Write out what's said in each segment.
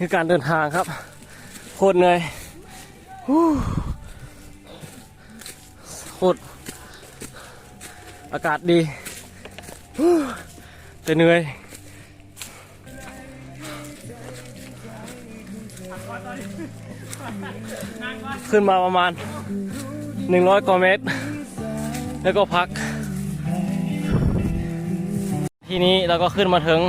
ຄືການເດີນທາງຄັບ ໂຄດເມື່ອຍ ໂຄດ ອາກາດດີ ແຕ່ເມື່ອຍ. ຂຶ້ນມາປະມານໜຶ່ງຮ້ອຍກວ່າແມັດ ແລ້ວກໍພັກ. ທີນີ້ເຮົາກໍຂຶ້ນມາເຖິງ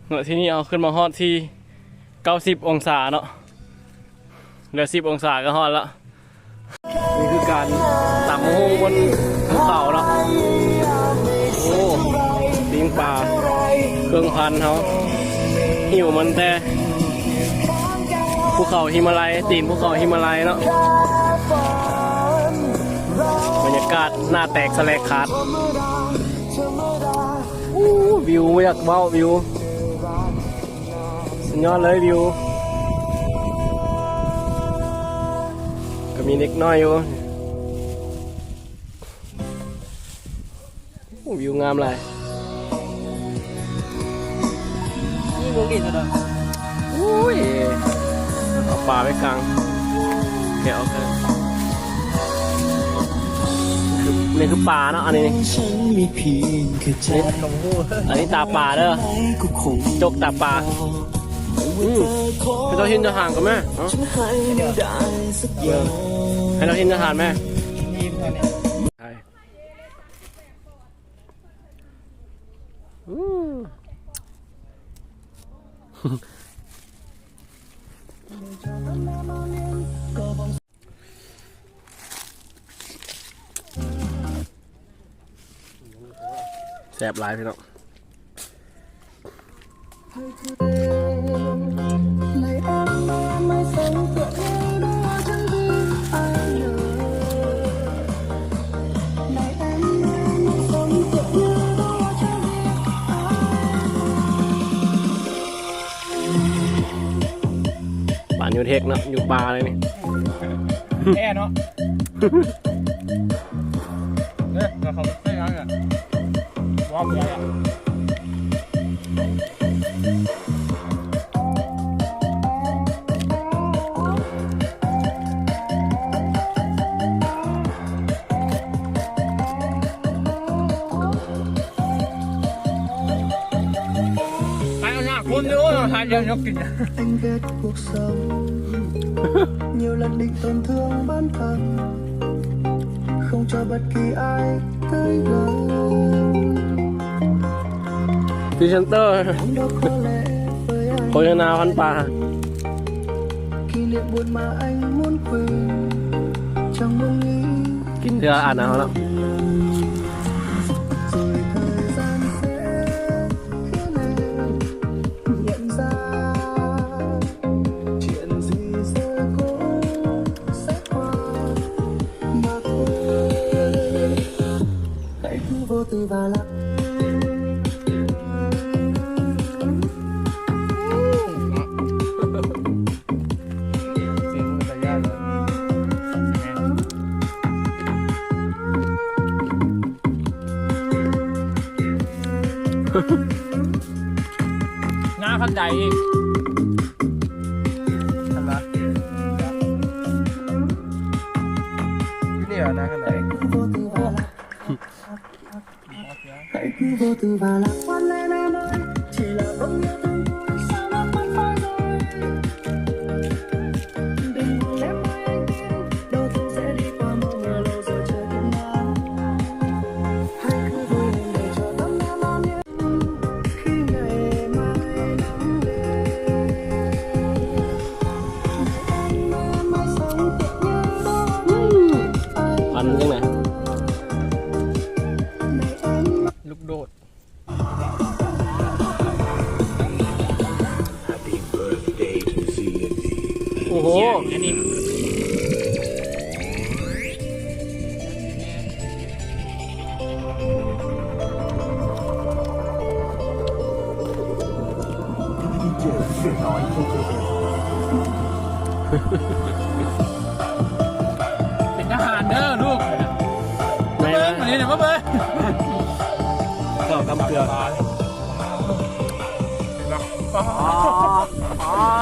ເນາະ ທີນີ້ເຮົາຂຶ້ນມາຮອດທີ່ເກົ້າສິບອົງສາເນາະ ເຫຼືອສິບອົງສາກໍຮອດລະ. ນີ້ຄືການຕຳບັກຫຸ່ງບົນພູເຂົາເນາະ. ໂອ້ ປີ້ງປາ ເຄື່ອງພັນເຮົາ ຫິ້ວມາແຕ່ພູເຂົາຫິມາໄລ ຕີນພູເຂົາຫິມາໄລເນາະ. ບັນຍາກາດໜ້າແຕກສະແຫຼກຂາດ. ໂອ້ ວິວ ບໍ່ຢາກເວົ້າ ວິວ ສຸດຍອດເລີຍ ວິວ ກໍມີເດັກນ້ອຍຢູ່. ໂອ້ ວິວງາມຫຼາຍ. ນີ້ມຸງດິນເດີ. ໂອ້ຍ ເອົາປາໄວ້ກາງ ແກະອອກເດີ. ນີ້ຄື ນີ້ຄືປາເນາະ ອັນນີ້ ອັນນີ້ຕາປາເດີ ຈົກຕາປາ. ອືມ ໃຫ້ເຈົ້າຖິ່ນເຈົ້າທານກ່ອນແມ ເນາະ ໃຫ້ເຈົ້າຖິ່ນເຈົ້າທານແມ. ແຊບຫຼາຍພີ່ນ້ອງ. ປານິວເທັກເນາະ ຢູ່ປ່າເລີຍນີ້ ແທ້ເນາະ. ເອີ ເຂົາໃສ່ຫຍັງອ່ະ ວອມເລີຍອ່ະ. ໃຫ້ເອົາໜ້າຄົນເດີ ຖ່າຍເລື່ອງນກກິນ. Anh ghét cuộc sống, nhiều lần định tổn thương bản thân, không cho bất kỳ ai thấy gần. ພຣີເຊັນເຕີ ໂຄສະນາພັນປາ ກິນເທື່ອອັນນະເຮົາເນາະ. ໜ້າຄັນໄດອີກ ຄັນລະ ຢູ່ນີ້ຫວາ ໜ້າຄັນໄດ. ອັນຈັ່ງໃດ ລູກໂດດ. Happy birthday to C and D. ໂອ້ໂຫ ອັນນີ້ ດີເຈເສືອນ້ອຍ ເຈເຈເອັມ. ເກືອ ອາ ອາ